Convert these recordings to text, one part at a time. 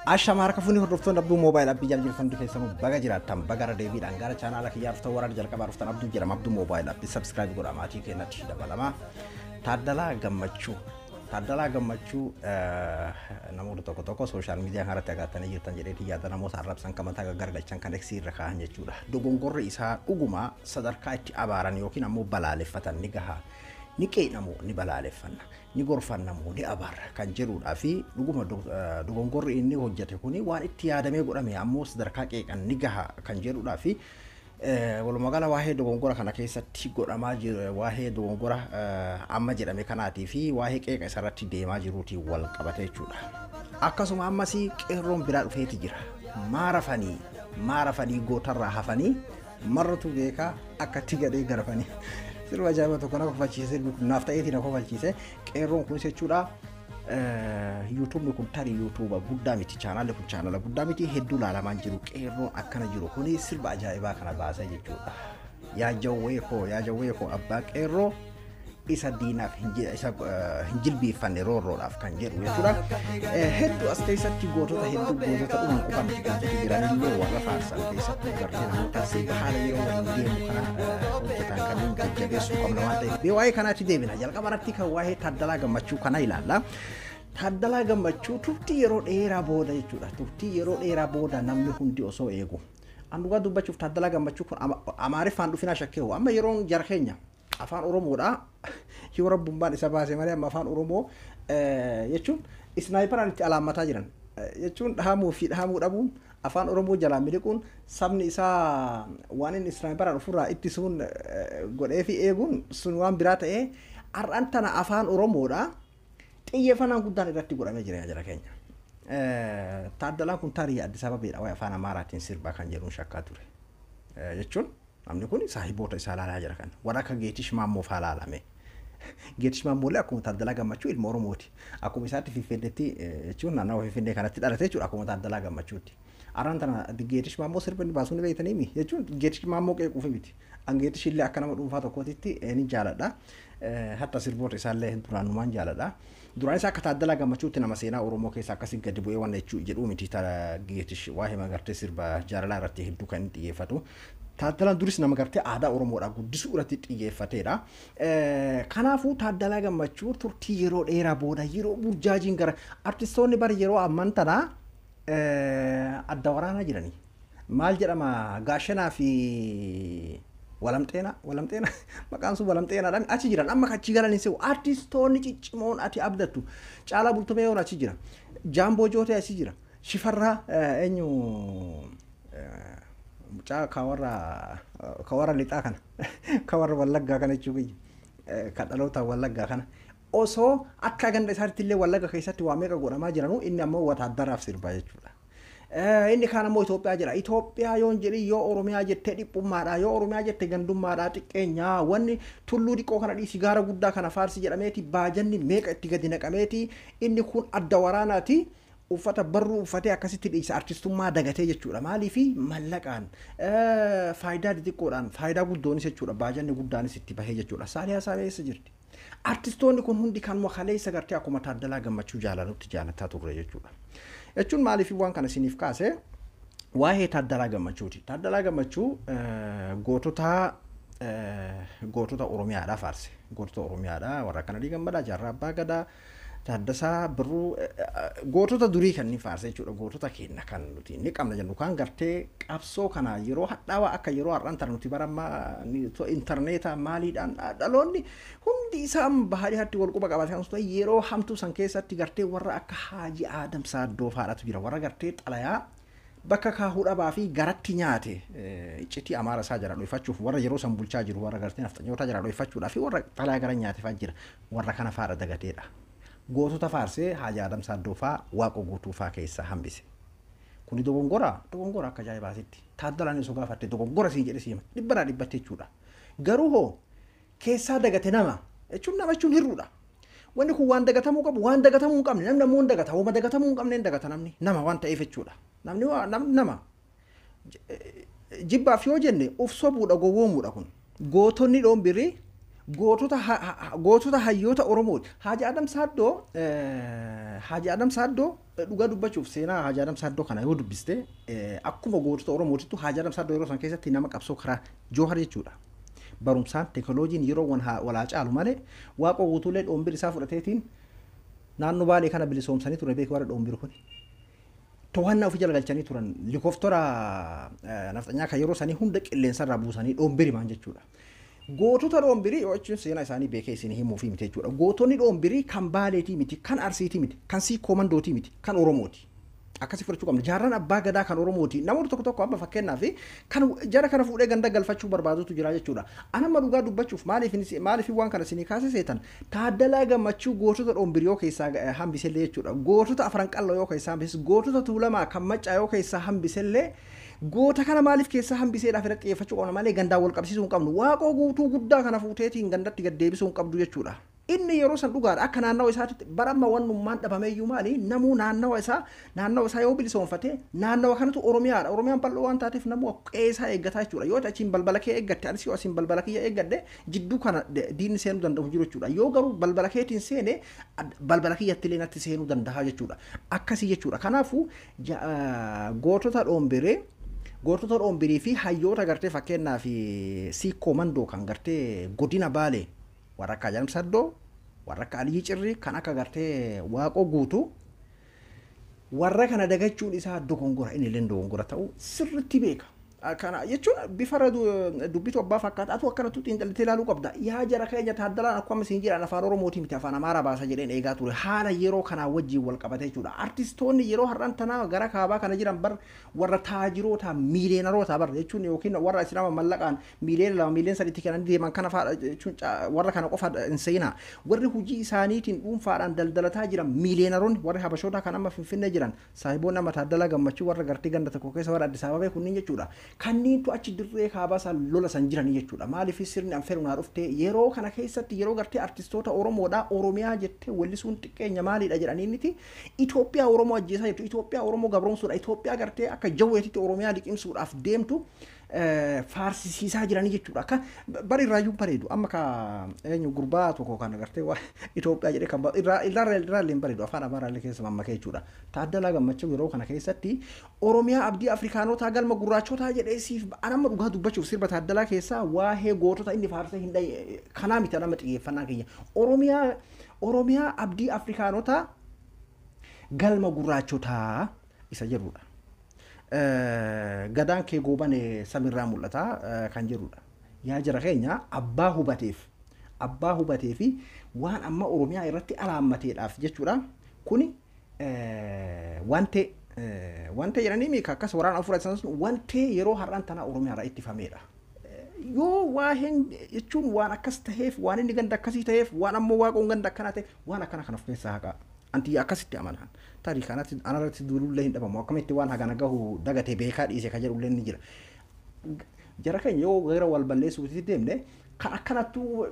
Ashama harka fuunii hordoftoonni Abduu Moobaayil Abbii jala jirtan hundi keessanuu baga jiraattan baga irra deebiidhaan gara chaanaala kiyyaa dhuftan warra jalqabaa dhuftan Abduu jedhama. Abduu Moobaayil Abbii subscribe godhaa, maatii keenyatti dabalama. Taaddalaa Gammachuu, Taaddalaa Gammachuu, namoota tokko tokko social media kanarratti agartanii jirtan jedhee yaada. Namoota arrabsan kan mataa gaggargalchan kan eksii irra kaahan jechuudha. Dogongorri isaa dhuguma sadarkaa itti abaaran yookiin ammoo balaaleffatan ni gaha. Ni qeeqnamoo ni balaaleffanna, ni gorfannamoo ni abaarra kan jedhudhaa fi dhuguma dogongorri inni hojjete kuni waan itti yaadamee godhame ammoo sadarkaa qeeqan ni gaha kan jedhudhaa fi walumaa gala waa'ee dogongora kana keessatti godhamaa jiru, waa'ee dogongora amma jedhame kanaatii fi waa'ee qeeqa isarratti deemaa jiruutiin wal qabate jechuudha. Akkasuma ammas qeerroon biraa dhufeeti jira. Maarafanii maarafanii gootarraa hafanii marratu beekaa akka itti gadhee garafanii. Sirba ajaa'iba tokko na kofalchiise, sirbi kun naaf ta'eeti na kofalchiise. Qeerroon kunis jechuudha. Yuutuubni kun tarii yuutuuba guddaa miti, chaanaalli kun chaanaala guddaa miti, hedduu laalamaan jiru. Qeerroon akkana jiru kuni sirba ajaa'ibaa kana baasee jechuudha. Yaa jawwee koo, yaa jawwee koo, abbaa qeerroo isa diinaaf isa hin jilbiiffanne roorroodhaaf kan jedhu jechuudha. Hedduu as keessatti gootota hedduu, gootota dhuman qofa miti, gootota jiranillee warra faarsan keessattuu gartee namoota sirba haala yeroo waliin deemu kana hojjetan kanneen jajjabeessuu qabna waan ta'eef. Waa'ee kanaatti deebina. Jalqaba irratti kan waa'ee Taaddalaa Gammachuu kana ilaalla. Taaddalaa Gammachuu turtii yeroo dheeraa booda jechuudha. Turtii yeroo dheeraa booda namni hundi osoo eegu. An dhugaa dubbachuuf Taaddalaa Gammachuu kun Amaariffaan dhufinaa shakkeehu. Amma yeroon jara keenya afaan Oromoodha. Yoo rabbummaan isa baase malee amma afaan Oromoo jechuun sniperaan itti alaammataa jiran. Jechuun dhahamuu fi dhahamuu dhabuun, afaan Oromoo jalaa miliquun, sabni isaa waan inni sniperaan ofirraa ittisuun godhee fi eeguun sun waan biraa ta'ee, har'aan tana afaan Oromoodha. Xiyyeeffannaan guddaan irratti godhamee jira jara keenya. Taaddalaan kun tarii Addis Ababeedha waa'ee afaan Amaaraatiin sirbaa kan jedhuun shakkaa ture. Jechuun namni kun saahiboota isaa ilaalaa jira kan warra akka Geetish Maammoo faa ilaalame. Geetish Maammoo akkuma Taaddalaa Gammachuu ilma Oromooti. Akkuma isaatti Finfinneetti, jechuun naannawa Finfinnee kanatti dhalate jechuudha, akkuma Taaddalaa Gammachuutti. Araan tana Geetish Maammoo sirba inni baasuu ni beektanii jechuun Geetish Maammoo qeequufi miti. An Geetish illee akka nama dhuunfaa tokkootitti ni jaaladha. Hatta sirboota isaallee duraanumaan jaaladha. Duraan isaa akka Taaddalaa Gammachuutti nama seenaa Oromoo keessa akkasii gadi bu'ee waan jechuu jedhuu miti. Geetish waa'ee magartee sirba jaalalaa irratti hedduu kan inni xiyyeeffatu. Taaddalaan duris nama gartee aadaa Oromoodhaa guddisuu irratti xiyyeeffateedha. Kanaafuu Taaddalaa Gammachuu turtii yeroo dheeraa booda, yeroo burjaajiin gara artistoonni bari yeroo amman tanaa adda waraanaa jiranii. Maal jedhama, gaashanaa fi walamxeenaa, walamxeenaa maqaan sun walamxeenaadhaan achi jiran. Amma achi galan hin artistoonni ciccimoon ati abdattu Caalaa Bultumee yoon achi jira, Jaamboo Jootee achi jira, Shifarraa eenyu mucaa ka warra lixaa kana, ka warra Wallaggaa kana jechuu kiyya, ka dhaloota Wallaggaa kana, osoo akka ganda isaatti illee Wallagga keessatti waa meeqa godhamaa jiranuu, inni ammoo wataadaraaf sirbaa jechuudha. Inni kaan ammoo Itoophiyaa jira. Itoophiyaa yoon jedhi, yoo Oromiyaa jettee dhiphummaadha, yoo Oromiyaa jette gandummaadha, xiqqeenyaa, wanni tulluu xiqqoo kana dhiisi gaara guddaa kana faarsi jedhameeti baajanni meeqa itti gadi naqameeti inni kun adda waraanaati. Uffata barruu uffatee akkasitti dhiisa, artistummaa dagatee jechuudha. Maaliifi mallaqaan faayidaa xixiqqoodhaan faayidaa guddoonis jechuudha, baajanni guddaanis itti bahee jechuudha. Saaliyaa Saamee eessa jirti? Artistoonni kun hundi kanuma kaleessa gartee akkuma Taaddalaa Gammachuu jaalanutti jaalataa turre jechuudha. Jechuun maaliif waan kana isiniif kaase? Waa'ee Taaddalaa Gammachuuti. Taaddalaa Gammachuu gootota Oromiyaadhaa faarse. Gootota Oromiyaadhaa warra akka Nadhii Gammadaa, Jaarraa Abbaa Gadaa, Taaddasaa Birruu, gootota durii kan inni faarse jechuudha. Gootota keenya kan nuti ni qabna jennu kan gartee qabsoo kana yeroo hadhaawaa akka yeroo har'aan tana nuti barammaa intarneetaa maaliidhaan dhaloonni hundi isaan bahanii hatti wal quba qabaatan kan yeroo hamtuu san keessatti gartee warra akka Haaji Aadam Saaddoo fa'aadhatu jira. Warra gartee xalayaa bakka kaahuu dhabaa fi garatti nyaate iccitii Amaara isaa jala dho'ifachuuf, warra yeroo san bulchaa jiru, warra gartee nafxanyoota jala dho'ifachuudhaa fi warra xalayaa gara nyaate fa'aa jira. Warra kana fa'aadha dagateedha. Gootota faarsee Haaji Aadam Saaddoo fa'aa, Waaqoo Guutuu fa'aa keessaa hambise. Kuni dogongora, dogongora akka ajaa'ibaatitti. Taaddalaan osoo gaafatte dogongora siin jedhe siima dhibbaraa dhibbatti jechuudha. Garuu hoo keessaa dagate, nama jechuun, nama jechuun hirruudha. Wanni kun waan dagatamuu qabu, waan dagatamuu hin qabne namni ammoo hin dagata. Hooma dagatamuu hin qabne hin dagata namni nama waan ta'eef jechuudha. Namni namni nama jibbaaf yoo jenne uf sobuudha, gowwoomuudha kun. Gootonni dhoon birii Gootota hayyoota Oromooti. Haaji Adam Saaddoo, Haaji Adam Saaddoo, dhugaa dubbachuuf seenaa Haaji Adam Saaddoo kana yoo dubbiste, akkuma gootota Oromootittu Haaji Adam Saaddoo yeroo san keessatti nama qabsoo karaa Joohar jechuudha. Barumsaan teekinooloojiin yeroo walaa caalu malee Waaqoo Guutuulee dhoombir isaa fudhateetiin naannoo Baalee kana bilisoomsanii ture beeku. Warra dhoombir kun to'annaa ofii jala galchanii turan, likoftora nafxanyaa kan yeroo sanii hunda qilleensarraa buusanii dhoombiri maan jechuudha. Gootota dhoombirii jechuun seenaa isaanii beekee isin himuufii miti jechuudha. Gootonni dhoombirii kan Baaleetii miti, kan Arsiitii miti, kan Siikoo Mandootii miti, kan Oromooti. Akkasii fudhachuu qabna. Jaarraan abbaa gadaa kan Oromooti. Namoota tokko tokko amma fakkeenyaaf kan jara kana fuudhee ganda galfachuu barbaadutu jira jechuudha. Anamma dhugaa dubbachuuf maaliif waan kana isinii kaase seetan? Taaddalaa Gammachuu gootota dhoombirii yoo keessaa hambisellee jechuudha. Gootota Afran Qalloo yoo keessaa hambises, gootota Tuulamaa kan Maccaa yoo keessaa hambisellee, goota kana maaliif keessaa hambiseedhaaf irratti xiyyeeffachuu qabna malee gandaan wal qabsiisuu hin qabnu. Waaqoo Guutuu guddaa kana fuuteetiin gandatti gad deebisuu hin qabdu jechuudha. Inni yeroo san dhugaadha akka naannawa isaatitti bara amma wannummaan dhabameeyyuu maali, namuu naannawa isaa yoo bilisoomfate, naannawa kanatu Oromiyaadha. Oromiyaan bal'oo waan taateef namuu qe'ee isaa eeggataa jechuudha. Yoo achiin balbala kee eeggatte, anis yoo asiin balbala kiyya eeggadhe, jidduu kana diinni seenuu danda'u jiru jechuudha. Yoo garuu balbala keetiin seene, balbala kiyyatti illee natti seenuu danda'a jechuudha. Akkasii jechuudha. Kanaafuu gootota dhoombirii fi hayyoota gartee fakkeenyaa fi Siikkoo Mandoo kan gartee godina Baalee, warra akka Adam Saddoo, warra akka Aliyyi Cirrii, kan akka gartee Waaqoo Guutuu, warra kana dagachuun isaa dogongora. Inni illee dogongora ta'uu sirriitti beeka. Kana jechuun bifa dubbitu abbaa fakkaata atu akkanattu xiinxalitee ilaaluu qabda. Yaa jara keenya, Taaddalaan akkuma isin jedhan afaan Oromootii miti, afaan Amaaraa baasa jedheen eegaa ture. Haala yeroo kanaa wajjin wal qabate jechuudha. Artistoonni yeroo har'aan tanaa gara kaabaa kana jiran bar warra taajiroota, miileenaroota bar jechuun, yookiin warra islaama mallaqaan 2 miiliyoona 3 miiliyoona kennanii deeman kana fa'aadha jechuun warra kana qofa hin seenaa. Warri hojii isaaniitiin dhuunfaadhaan daldalataa jiran miileenaroonni warri Habashootaa kan amma Finfinnee jiran, saahiboonni amma Taaddalaa Gammachuu warra gartee ganda tokko keessa warra Addis Ababee kunniin jechuudha. Kanniintu achi dirree kaabaa san lola san jiranii jechuudha. Maaliif sirni anferu naa dhuftee yeroo kana keessatti, yeroo gartee artistoota Oromoodhaa Oromiyaa jettee wallisuun xiqqeenya maaliidha jedhaniiniti Itoophiyaa Oromoo ajjeesaa jirtu, Itoophiyaa Oromoo gabroomsuudha, Itoophiyaa gartee akka jawweetitti Oromiyaa liqimsuudhaaf deemtu faarsisiisaa jiranii jechuudha. Akka bari irraayyuu bareedu amma ka eenyu gurbaa tokko kan gartee waa Itoophiyaa jedhee kan irraa illee bareedu afaan Amaaraallee keessa mammakee jechuudha. Taaddalaa Gammachuu yeroo kana keessatti Oromiyaa abdii Afrikaanotaa galma gurraachotaa jedhee siif anamma dhugaa dubbachuuf sirba Taaddalaa keessaa waa'ee gootota inni faarsee hin dhaye kanaa miti anamma xiyyeeffannaa keenya. Oromiyaa abdii Afrikaanotaa galma gurraachotaa isa jedhudha. Gadaan kee goobane samirraa mul'ata kan jedhudha. Yaa jara keenya, abbaa hubatee fi waan amma Oromiyaa irratti alaammateedhaaf jechuudha. Kuni wantee jedhanii miika akkas waraana afuura isaan sun wantee yeroo har'aan tanaa Oromiyaa irraa ittifameedha. Yoo waa'een jechuun waan akkas taheef, waan inni ganda akkasii ta'eef, waan ammoo Waaqoon ganda akkanaa ta'eef, waan akkana kan of keessaa haqaa. Anti akkasitti amanaan. Tarii kanatti anarratti duulullee hin dhabamu. Akkamitti waan hagana gahu dagatee beekaa dhiise ka jedhullee ni jira. Jara keenya, yoo gara wal balleessuutti deemne, kan akkanattuu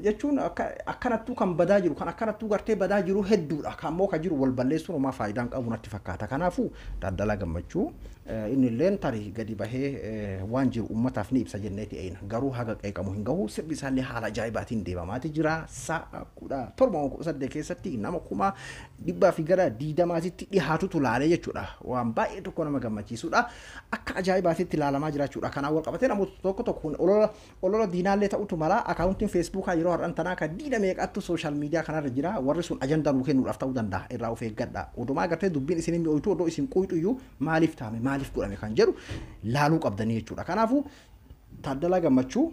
jechuun akkanattuu kan badaa jiru, kan akkanattuu gartee badaa jiru hedduudha. Kan ammoo kan jiru wal balleessuun homaa faayidaan qabu natti fakkaata. Kanaafuu Taaddalaa Gammachuu inni illeen tarii gadi bahee waan jiru uummataaf ni ibsa jenneeti eeyina. Garuu haga qeeqamu hin gahu. Sirbi isaallee haala ajaa'ibaatiin deemamaati jira. Sa'a 17, 18 keessatti nama 120,000tti dhihaatutu laalee jechuudha. Waan baay'ee tokko nama gammachiisudha. Akka ajaa'ibaatitti ilaalamaa jiraachuudha. Kanaan wal qabatee namoota tokko tokko olola diinaallee ta'utu mala. Akaawuntiin Feesbuukaa yeroo har'an tanaa kan diina meeqattu social media kanarra jira. Warri sun ajandaa nuu kennuudhaaf ta'uu danda'a. Irraa of eeggadha. Odumaa agartee dubbiin isin mi'ooytu, odoo isin quyxuyyuu maaliif taame, maaliif godhame kan jedhu laaluu qabdanii jechuudha. Kanaafuu Taaddalaa Gammachuu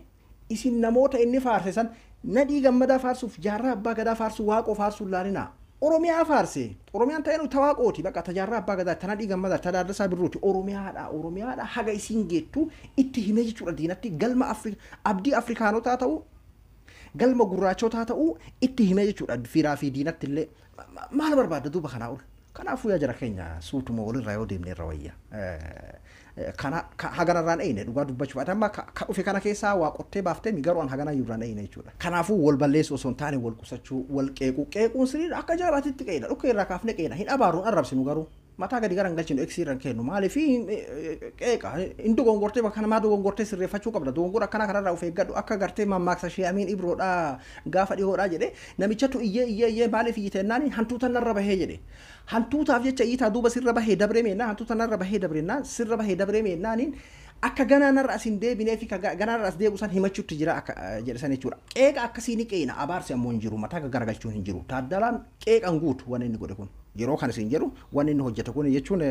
isin namoota inni faarse san, Nadhii Gammadaa faarsuuf, Jaarraa Abbaa Gadaa faarsuu, Waaqoo faarsuu laalinaa. Oromiyaa faarse. Oromiyaan ta'ee ta Waaqooti, bakka ta Jaarraa Abbaa Gadaa, ta Nadhii Gammadaa, ta Daaddasaa Birruuti. Oromiyaadha. Oromiyaadha haga isiin geettu itti himee jechuudha diinatti, galma abdii Afrikaanotaa ta'uu, galma gurraachotaa ta'uu itti himee jechuudha firaa fi diinatti illee. Maal barbaadda duuba kanaa ol? Kanaafuu yaa jara keenya, suutuma walirraa yoo deemne irra wayya. Kana haganarraan eeyne dhugaa dubbachuuf ati amma ka dhufe kana keessaa waa qottee baaftee mi, garuu an hagana irraan eeyne jechuudha. Kanaafuu wal balleessuu osoo hin taane wal qusachuu, wal qeequu, qeequun sirriidha. Akka ajaa'ibaatitti qeena, dhukkee irraa kaafne qeena, hin abaaru, hin arrabsinu garuu. Mataa gadi gara hin galchinu eegsii irra hin kennu maaliif qeeqa hin dogongortee bakka namaa dogongortee sirreeffachuu qabda dogongora akkanaa kanarraa of eeggadhu akka gartee mammaaksa shee amiin ibroodhaa gaafa dhihoodhaa jedhe namichatu iyyee iyyee iyyee maaliif iyyite jennaan hantuuta narra bahee jedhe hantuutaaf jecha iyyitaa duuba sirra bahee dabree meennaan hantuuta narra bahee dabrennaan sirra bahee dabree meennaaniin akka ganaa narra as hin deebinee fi ganaa narra as deebi'u san himachuutti jira akka jedhe san jechuudha. Qeeqa akkasii ni qeena abaarsi ammoo hin jiru mataa garagalchuun hin jiru. Taaddalaan qeeqan guutu waan inni godhe kun. Yeroo kana isin jedhu waan inni hojjete kun jechuun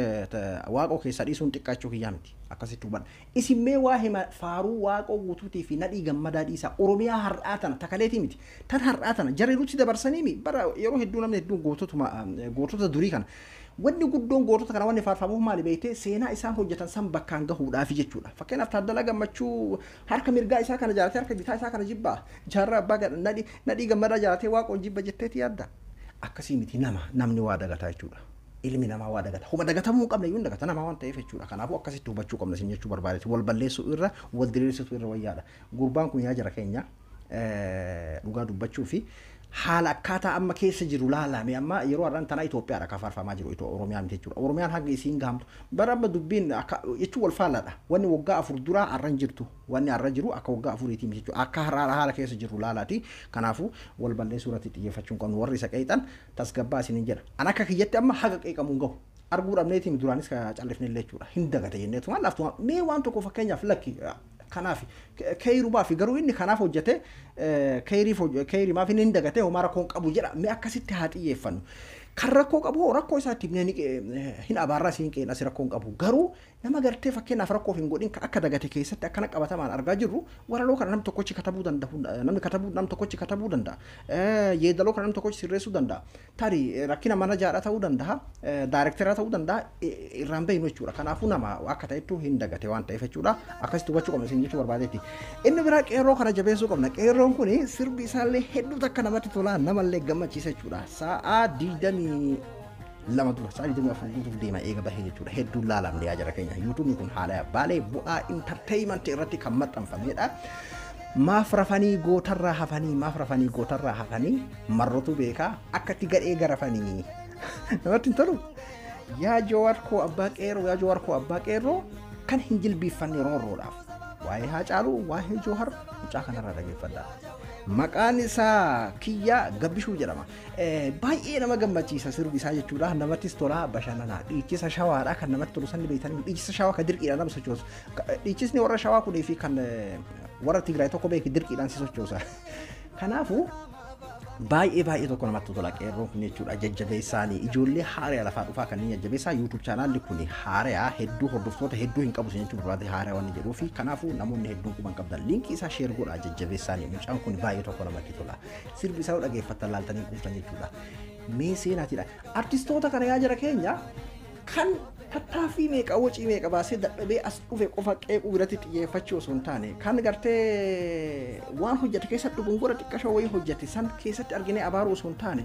waaqoo keessaa dhiisuun xiqqaachuu kiyyaa miti akkasitti hubadha. Isin mee waa hima faaruu waaqoo guutuutii fi nadhii gammadaa dhiisaa Oromiyaa har'aa tana takaleetii miti tan har'aa tana jarri nutti dabarsanii bara yeroo hedduu namni hedduun gootota durii kana. Wanni guddoon gootota kana wanni faarfamuuf maali beektee seenaa isaan hojjetan san bakkaan gahuudhaaf jechuudha. Fakkeenyaaf Taaddalaa Gammachuu harka mirgaa isaa kana jaalatee harka bitaa isaa kana jibbaa. Jaarraa abbaa nadhii gammadaa jaalatee waaqoon jibba jetteeti yaadda. Akkasii miti namni waa dagataa jechuudha. Ilmi namaa waa dagata. Huma dagatamuu hin qabne iyyuu hin dagata namaa waan ta'eef jechuudha. Kanaafuu akkasitti hubachuu qabna isin jechuu barbaadeeti. Wal balleessuu irra wal diriirsitu irra wayyaadha. Gurbaan kun yaa jara keenya dhugaa dubbachuu fi haala akkaataa amma keessa jiru laalame amma yeroo har'aan tanaa Itoophiyaadha kan faarfamaa jiru Oromiyaa miti jechuudha. Oromiyaan hanga isiin gahamtu bara amma dubbiin akka jechuun wal faallaadha. Wanni waggaa 4 duraa har'an jirtu wanni har'a jiru akka waggaa 4 miti jechuudha. Akka har'aa haala keessa jiru laalaati. Kanaafuu wal balleessuu irratti xiyyeeffachuu qabnu warri isa qeexan tasgabbaa isiniin jedha. An akka kiyyatti amma haga qeeqamuun gahu. Arguu dhabneetiin duraanis callifne illee jechuudha. Hin dagate jenneetuma laaftuma mee waan tokko fakkeenyaaf lakki kanaaf keeyrumaa fi garuu inni kanaaf hojjete keeyrimaaf inni hin dagate homaa rakkoon qabu jedha mee akkasitti haa xiyyeeffannu. Kan rakkoo qabu rakkoo isaatti hin abaarraa siin qeenas rakkoon qabu garuu nama gartee fakkeenyaaf rakkoof hin godhin akka dagate keessatti akkana qabatamaan argaa jirru walaloo kana namni tokkochi katabuu danda'u namni katabuu namni tokkochi katabuu danda'a yeedaloo kana namni tokkochi sirreessuu danda'a tarii rakkina mana jaadhaa ta'uu danda'a daayirektera ta'uu danda'a irraan beeknu jechuudha. Kanaafuu nama akka ta'ettu hin dagate waan ta'eef jechuudha akkasitti hubachuu qabna isin jechuu barbaadetti. Inni biraa qeerroo kana jabeessuu qabna. Qeerroon kun sirbi isaallee hedduu takka namatti tolaa namallee gammachiisa jechuudha. Sa'aa 22 dura sa'aa 24 guutuuf deema eega bahee jechuudha. Hedduun laalamne yaa jara keenya. Yuutuubni kun haala baalee bu'aa intarteeyimenti irratti kan maxxanfamedha. Maaf rafanii gootarraa hafanii maaf rafanii gootarraa hafanii marrotu beekaa akkatti gadhee garafanii. Namatti hin tolu. Yaa Jawaar koo abbaa qeerroo yaa Jawaar koo abbaa qeerroo kan hin jilbiiffanne roorroodhaaf. Waa'ee Haacaaluu waa'ee Jawar mucaa kanarraa dhageeffadhaa. Maqaan isaa Kiyyaa Gabbishuu jedhama. Baay'ee nama gammachiisa sirbi isaa jechuudha. Namattis tolaa bashannanaa. Dhiichisa shawaadha kan namatti tolu sanni beektanii dhiichisa shawaa kan dirqiidhaan nama sochoosu. Dhiichisni warra shawaa kunii fi kan warra Tigraay tokko beeki dirqiidhaan si sochoosa. Kanaafuu baay'ee baay'ee tokko namatti tola qeerroon kun jechuudha. Jajjabeessaanii ijoollee haaraa lafaa dhufaa kanneen jajjabeessaa YouTube chaanaalli kun haaraa hedduu hordoftoota hedduu hin qabu jechuu barbaade haaraa waan jedhuu fi kanaafuu namoonni hedduun quban qabdan liinkii isaa sheer godhaa jajjabeessaanii mucaan kun baay'ee tokko namatti tola. Sirbi isaa dhageeffattan laaltanii quuftan jechuudha. Mee seenaatiidha. Artistoota kana yaa jara keenya kan tattaaffii meeqa wacii meeqa baasee dadhabee as dhufe qofa qeequu biratti xiyyeeffachuu osoo hin taane kan gartee waan hojjete keessatti dogongora xiqqashoo wayii hojjete san keessatti arginee abaaruu osoo hin taane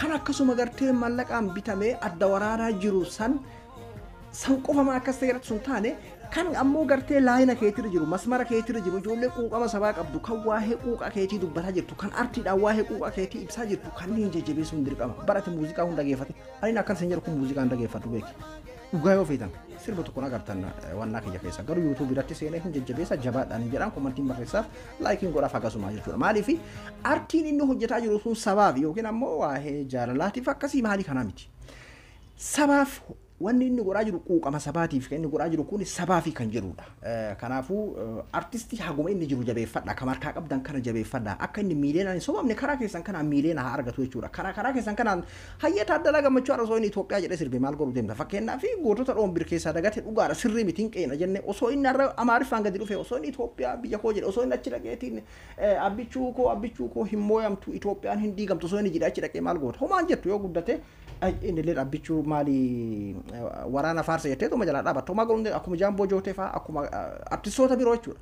kan akkasuma gartee mallaqaan bitamee adda waraanaa jiru san qofa akkas ta'e irratti osoo hin taane kan ammoo gartee laayina keetirra jiru masmara keetirra jiru ijoollee quuqama sabaa qabdu kan waa'ee quuqa keetii dubbataa jirtu kan artiidhaan waa'ee quuqa keetii ibsaa jirtu kanneen jajjabeessuun dirqama barate muuziqaa hunda dhageeffate ani akkan isin jedhu kun muuziqaa hin dhageeffadhu beeki. Dhugaa yoo feetan sirba tokkoon agartan wannaa kiyya keessa garuu YouTube irratti seenee hin jajjabeessa jabaadhaan hin jedhaan komantiin barreessaaf laayikiin godhaaf akkasuma jechuudha. Maaliif artiin inni hojjetaa jiru sun sabaaf yookiin ammoo waa'ee jaalalaatiif akkasii maalii kanaa miti. Sabaaf wanni inni godhaa jiru quuqama sabaatiif kan inni godhaa jiru kun sabaafi kan jedhudha. Kanaafuu artistii haguma inni jiru jabeeffadha. Kan harkaa qabdan kana jabeeffadha. Akka inni miiliyoonaan hin sobamne karaa keessan kanaan miiliyoona haa argatu jechuudha. Karaa keessan kanaan hayya Taaddalaa Gammachuu har'a osoo inni Itoophiyaa jedhee sirbe maal godhuu deemta. Fakkeenyaaf gootota dhoombir keessaa dagate dhugaadha sirrii miti hin qeena jenne osoo inni har'a Amaariffaan gadi dhufe osoo inni Itoophiyaa biyya koo jedhe osoo inni achi dhaqeetiin abbichuu koo hin mooyamtu Itoophiyaan hin diigamtu osoo inni jedhe achi dhaqee maal goota. Homaan jettu yoo guddate inni illee abbichuu maali waraana faarsa jettee tuma jalaa dhaabatta. Homaa godhuun akkuma jaamboo jootee fa'aa akkuma artistoota biroo jechuudha.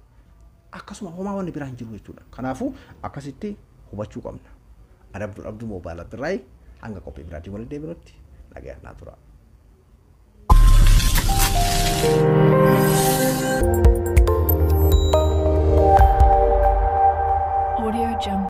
Akkasuma homaa wanni biraa hin jiru jechuudha. Kanaafuu akkasitti hubachuu qabna. Ani Abduu Moobaayil Abdirraayi hanga qophii biraatiin walitti deebinutti nagaan naa tura. Audio Jungle.